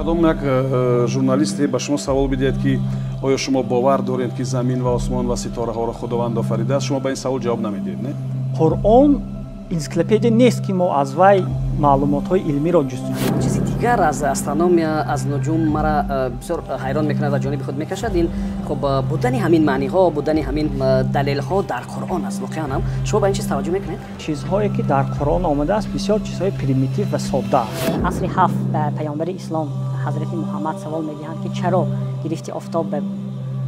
Кадом як журналисте ба шумо савол бидиҳад, ки оё шумо бовар доред, ки замин ва осмон ва ситораҳоро Худованд офаридааст, шумо ба ин савол ҷавоб намедиҳед, не? Қуръон энсиклопедия нест, ки мо аз вай маълумотҳои илмиро ҷустуҷӯ. Чизи дигар аз астрономия, аз нуҷум мара бисёр ҳайрон мекунад ва ҷониби худ мекашад. Ин хуб будани ҳамин маъниҳо, будани ҳамин далелҳо дар Қуръон аст. Воқеан ҳам шумо ба ин чиз таваҷҷӯҳ мекунед? Чизҳое ки дар Қуръон омадааст, бисёр чизҳои примитив ва содда аст. Асри ҳафт ба паёмбари ислом ҳазрати Муҳаммад савол медиҳанд, ки чаро гирифти офтоб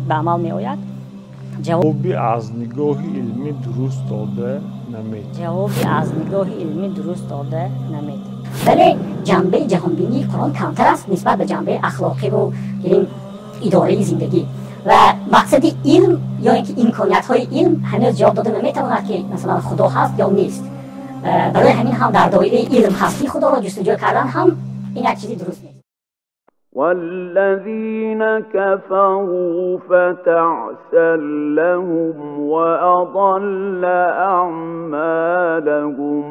ба амал меояд. Ҷавоби аз нигоҳи илмӣ дуруст дода наметавонад. Ҷавоби аз нигоҳи илмӣ дуруст дода наметавонад. Вале ҷанбаи ҷаҳонбинии Қуръон камтар аст нисбат ба ҷанбаи ахлоқиву идораи зиндагӣ. Ва мақсади илм ё ин ки имкониятҳои илм ҳанӯз ҷавоб дода наметавонад, ки масалан Худо ҳаст ё нест. Барои ҳамин ҳам дар доираи илм ҳастии Худоро ҷустуҷӯ кардан ҳам ин як чизи дуруст нест. والذين كفروا فتعسا لهم وأضل أعمالهم.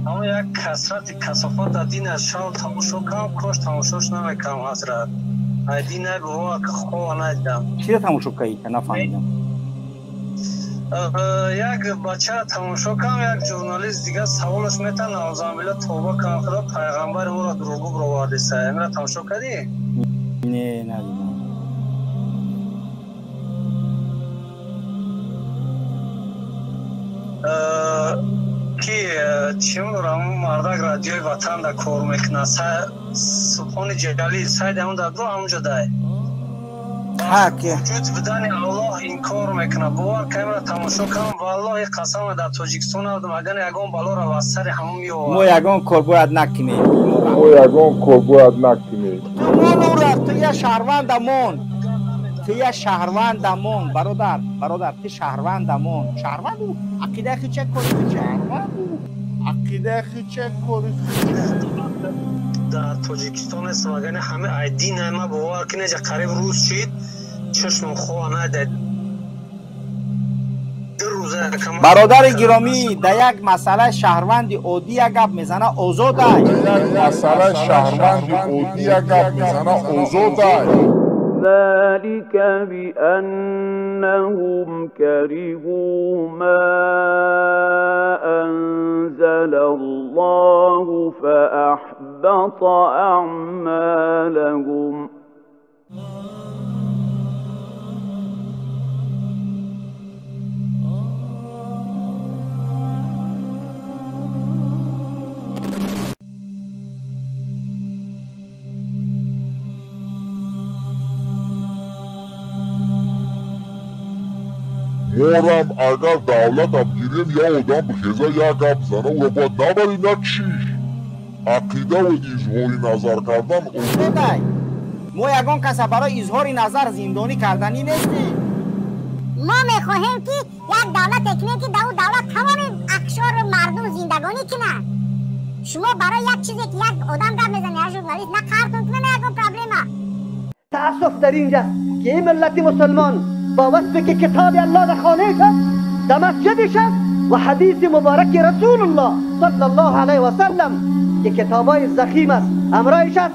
اما یک کثرت کثافات در دین از شام تماشا کنم، کاش تماشاش نمیکنم حضرت. دین بابا که خواه ندیدم. چی تماشا کردی که نفهمیدم؟ як бача тамошо кардам, як журналист дигар саволаш метан, наузубилла тавба кардам, худо пайғамбари моро дурӯғгӯ баровардиса. Амира тамошо кардӣ? Не, надидам. Ки чӣ дорам, мардак радиои Ватан да кор мекунад, Субҳони Ҷалил, сайд ҳамон дар бро ҳамонҷо дай. Вуҷуд будани Аллоҳ инкор мекунад. Бовар камера тамошо кардам, валлоҳи қасам дар Тоҷикистон набудам, агар ягон балоро аз сари ҳамон меовард. Мо ягон кор бояд накунем. Мо ягон кор бояд накунем. Ту я шаҳрвандамон. Ту я шаҳрвандамон, бародар, бародар, ту шаҳрвандамон. Шаҳрванду ақидаи худ ча кори худ шаҳрванду ақидаи худ ча кори худ. Дар Тоҷикистон ҳастам, агар ҳама ай дин ма бовар кунед, қариб рӯз шид, чашмам хоҳ надид. Бародари гиромӣ, дар як масъала шаҳрванди оддӣ як гап мезана, озодай. Як масъала шаҳрванди оддӣ як гап мезана, озодай. ذلك بأنهم كرهوا ما أنزل الله فأحبط أعمالهم. Морам агар давлатам гирем, я одам бихеза як гап зана, ӯро бояд набарӣ накшиш. Ақидаву изҳори назар кардан озодай. Мо ягон каса барои изҳори назар зиндонӣ карданӣ нестем. Мо мехоҳем, ки як давлате кунем, ки дар ӯ давлат тамоми ақшори мардум зиндагонӣ кунанд. Шумо барои як чизе ки як одам гап мезанад, як журналист, на қаҳртон кунад, на ягон проблема. Таассуф дар инҷаст, ки ин миллати мусулмон با وصف که کتاب الله در خانه است، در مسجدش است و حدیث مبارک رسول الله صلی الله علیه و سلم که کتابای ضخیم است همراهش است،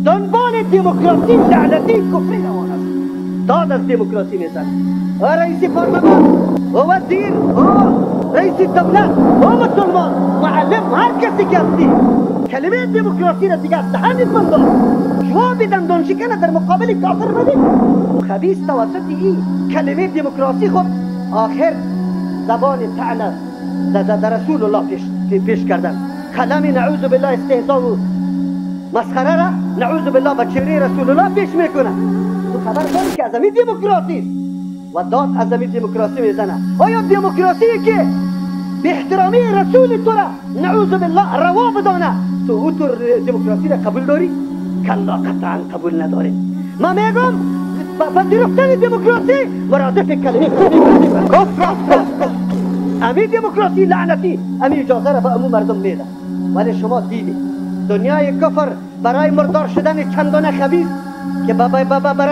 دنبال دموکراسی لعنتی کفری روان است. داد از دموکراسی میزند. رئیس پارلمان و وزیر و رئیس دولت و مسلمان معلم هر کسی که هستی، کلمه دموکراسی را دیگه از دهنت من دار. جواب دندان شکنه در مقابل کافر بدید. خبیث توسط این کلمه دموکراسی خود آخر زبان طعنه در رسول الله پیش کردن. کلام نعوذ بالله استهزاء و مسخره را نعوذ بالله به چهره رسول الله پیش میکنه. تو خبر داری که از همین دموکراسی و داد از همین دموکراسی میزنه. آیا دموکراسی که به احترامی رسول تو را نعوذ بالله روا بدانه، تو او تو دموکراسی را قبول داری؟ کلا، قطعا قبول نداری. ما میگم پذیرفتن دموکراسی مرادف کلمه کفر است. امی دموکراسی لعنتی امی اجازه را به امو مردم میده. ولی شما دیدید دنیای کفر برای مردار شدن چندان خبیث که به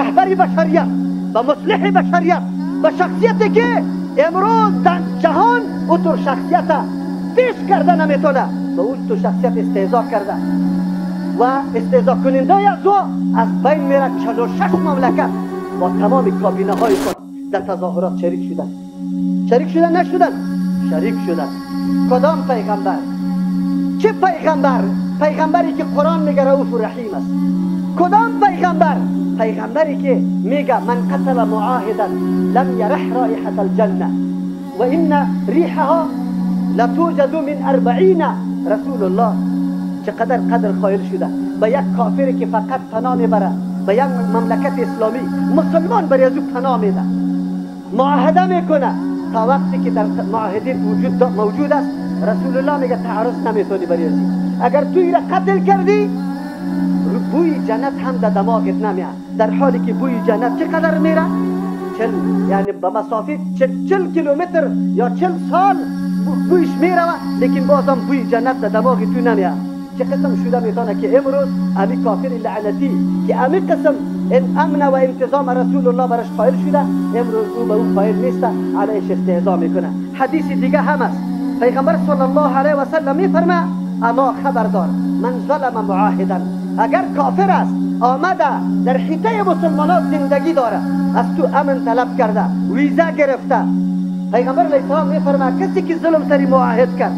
رهبر بشریت، به مصلح بشریت به شخصیتی که امروز در جهان او تو شخصیت پیش کرده نمیتونه، به او تو شخصیت استهزا کرده و استهزا کننده از او از بین میره. 46 مملکت با تمام کابینه های خود در تظاهرات شریک شدن. شریک شدن نشدن، شریک شدن. کدام پیغمبر؟ چه پیغمبر؟ پیغمبری که قرآن میگه رؤوف رحیم است. کدام پیغمبر؟ پیغمبری که میگه من قتل معاهدا لم يرح رائحة الجنة وإن ريحها لتوجد من 40. رسول الله چقدر قدر قائل شده به یک کافری که فقط پناه میبره به یک مملکت اسلامی، مسلمان برای از او پناه میده، معاهده میکنه تا وقتی که در معاهده وجود موجود است. رسول الله میگه تعرض نمیتونی برای ازی، اگر تو ایره قتل کردی بوی جنت هم در دماغت نمیاد، در حالی که بوی جنت چقدر میره؟ 40، یعنی به مسافه 40 کیلومتر یا 40 سال بویش میره، لیکن بازم بوی جنت در دماغ تو نمیاد. چه قسم شده میتونه که امروز امی کافر لعنتی که امی قسم این امن و انتظام رسول الله برش قائل شده، امروز او به او قائل نیست، علیش استهزا میکنه. حدیث دیگه هم است، پیغمبر صلی الله علیه و سلم میفرمه اما خبردار من ظلم معاهدا، اگر کافر است آمده در حیطه مسلمانات زندگی داره، از تو امن طلب کرده، ویزا گرفته، پیغمبر علیه السلام میفرمه کسی که ظلم سری معاهد کرد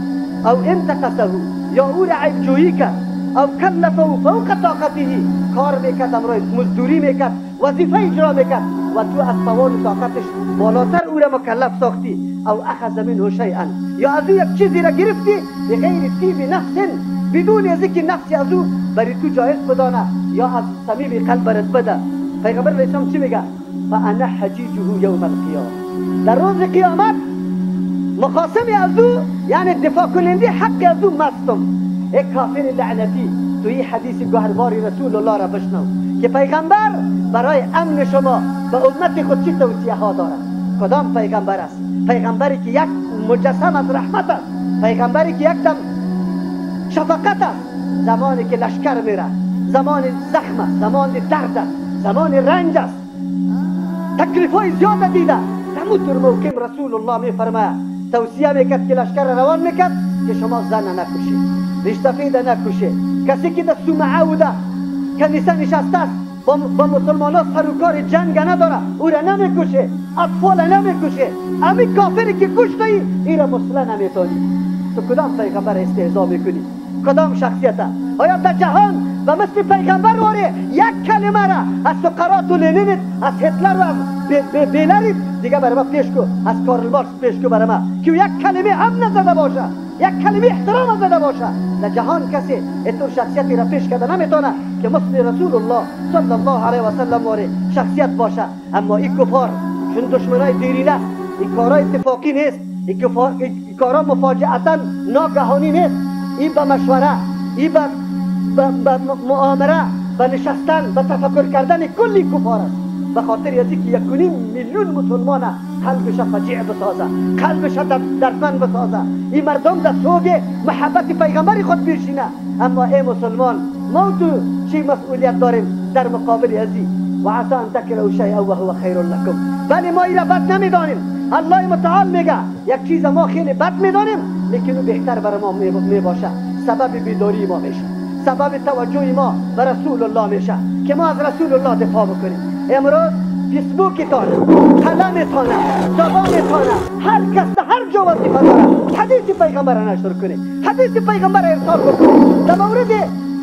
او انتقصه یا او را عیب جویی کرد او کلفه فوق طاقته، کار میکرد امروز مزدوری میکرد، وظیفه اجرا میکرد و تو از توان طاقتش بالاتر او را مکلف ساختی، او اخذ منه شیئا، یا از او یک چیزی را گرفتی بغیر طیب نفس، بدون از اینکه نفسی از او برای تو جایز بدانه یا از صمیم قلب برات بده. پیغمبر علیه السلام چی میگه؟ فانا حجیجه یوم القیامه، در روز قیامت مخاصم از او یعنی دفاع کننده حق از او مستم. ای کافر لعنتی، تو این حدیث گوهربار رسول الله را بشنو که پیغمبر برای امن شما به امت خود چی توصیه ها دارد. کدام پیغمبر است؟ پیغمبری که یک مجسم از رحمت است، پیغمبری که یک دم شفقت است. زمانی که لشکر میره، زمان زخم است، زمان درد است، زمان رنج است، تکلیف های زیاد دیده، همونطور موقع رسول الله میفرماید توصیه میکرد که لشکر روان میکرد که شما زن نکشید، ریشتفید نکشید، کسی که در صومعه و در کنیسه نشسته است با مسلمان ها سر و کار جنگ نداره او را نمیکشه، اطفال نمیکشه، امی کافری که کشته ای ای را مسله نمیتونی. تو کدام پیغمبر استهزا میکنی؟ کدام شخصیت؟ آیا در جهان و مثل پیغمبر واره یک کلمه را از سقراط و لنینت، از هتلر و از بیلریت دیگه برای ما پیش کو، از کارل مارکس پیش کو برای ما که یک کلمه هم نزده باشه، یک کلمه احترام زده باشه. در جهان کسی اینطور شخصیتی را پیش کرده نمیتونه که مثل رسول الله صلی الله علیه و سلم واره شخصیت باشه. اما این کفار چون دشمنای دیرینه است، این کارای اتفاقی نیست، این کارا مفاجأتا ناگهانی نیست، این به مشوره، این به مؤامره، به نشستن، به تفکر کردن کلی کفار است. به خاطر از اینکه 1.5 میلیون مسلمان قلبش فجیع بسازه، قلبش دردمند بسازه، این مردم در سوگ محبت پیغمبر خود بشینه. اما ای مسلمان، ما تو چی مسئولیت داریم در مقابل ازی؟ و عسى ان تکرهوا شیئا و هو خیر لکم. بله ما ایره بد نمیدانیم، الله متعال میگه یک چیز ما خیلی بد میدانیم لیکن او بهتر برای ما میباشه، سبب بیداری ما میشه، سبب توجه ما به رسول الله میشه که ما از رسول الله دفاع بکنیم. امروز فیسبوکتان، قلمتان، زبانتان، هر کس هر جا وظیفه داره حدیث پیغمبر را نشر کنه، حدیث پیغمبر را ارسال بکنه، در مورد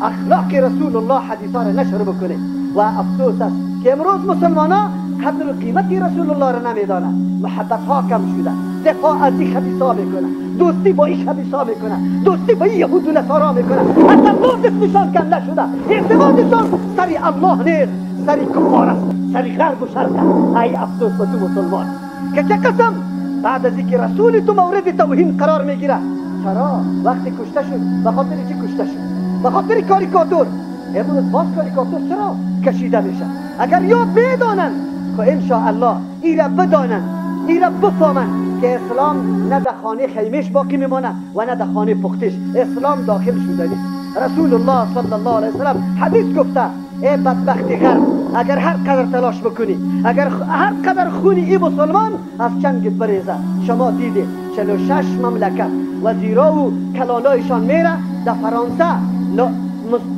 اخلاق رسول الله حدیث را نشر بکنه. و افسوس است که امروز مسلمان ها قدر و قیمت رسول الله را نمیدانند، محبت ها کم شده، دفاع از این خبیث ها میکنه، دوستی با این خبیث ها میکنه، دوستی با این یهود و نصارا میکنه، حتی الله دستشان کنده شده، اعتمادشان سری الله نیست، سری کفار است، سری غرب و شرق است. ای افسوس به تو مسلمان که چه قسم بعد از اینکه رسول تو مورد توهین قرار میگیره. چرا وقتی کشته شد؟ به خاطر چی کشته شد؟ به خاطر کاریکاتور. امروز باز کاریکاتور چرا کشیده میشه؟ اگر یاد بدانند که انشاءالله ایره بدانند، ایره بفهمند که اسلام نه در خانه خیمش باقی میمانه و نه در خانه پختش، اسلام داخل شده نیست. رسول الله صلی الله علیه وسلم حدیث گفته ای بدبخت غرب، اگر هر قدر تلاش بکنی، اگر هر قدر خونی ای مسلمان از چنگت بریزه. شما دیده 46 مملکت وزیرا و کلانایشان میره در فرانسه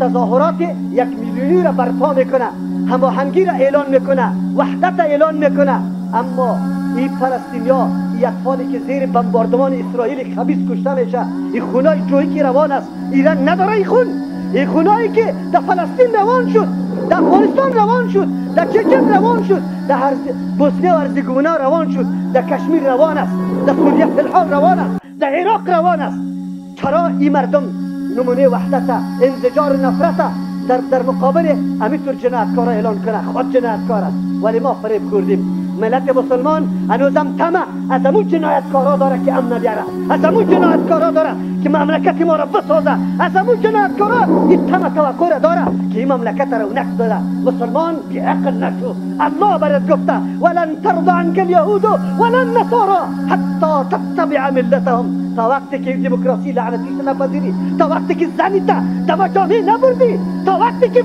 تظاهرات 1 میلیونی را برپا میکنه، هماهنگی را اعلان میکنه، وحدت اعلان میکنه. اما این فلسطینیا، این اطفالی که زیر بمباردمان اسرائیل خبیث کشته میشه، این خونای جویی که روان است، ایران نداره این خون، این خونایی که در فلسطین روان شد، در افغانستان روان شد، در چچن روان شد، در بوسنی و هرزگوینا روان شد، در کشمیر روان است، در سوریه فی روان است، در عراق روان است. چرا این مردم نمونه وحدت، انزجار و نفرت در مقابل همینطور جنایتکارا اعلان کنه؟ خود جنایتکار است، ولی ما فریب خوردیم. ملت مسلمان هنوزم طمع از همون جنایتکارا داره که امن بیاره، از همون جنایتکارا داره که مملکت ما را بسازه، از همون جنایتکارا این طمع توقع را داره که این مملکت را رونق داده. مسلمان بی عقل نشو. الله برات گفته ولن ترضى عنك اليهود ولا النصارى حتى تتبع ملتهم. تا وقتی که دموکراسی لعنتیش نپذیری، تا وقتی که زنی تا جامعه نبردی، تا وقتی که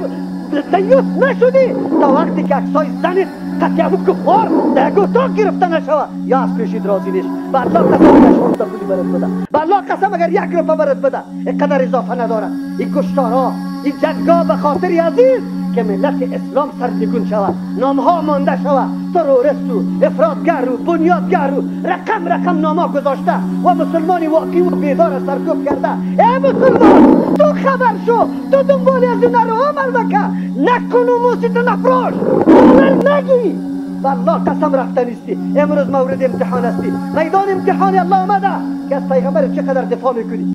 دیوث نشدی، تا وقتی که عکسای زنت قطعه کفار در اتاق گرفته نشوه، یا از پیشید راضی نیست. به الله قسم اگر 16 پولی برات بده، به الله قسم اگر 1 روپه برات بده، اینقدر اضافه نداره. این کشتارها، این جنگا به خاطر عزیز که ملت اسلام سرنگون شود، نامها مانده شود، تروریست و افراطگر و بنیادگر و رقم رقم نامها گذاشته و مسلمان واقعی و بیدار سرکوب کرده. ای مسلمان تو خبر شو، تو دنبال از این رو عمل بکن، نکن و موسیت نفروش، عمل نگی. والله قسم رفته نیستی. امروز مورد امتحان هستی، میدان امتحان الله آمده که از پیغمبر چقدر دفاع میکنی.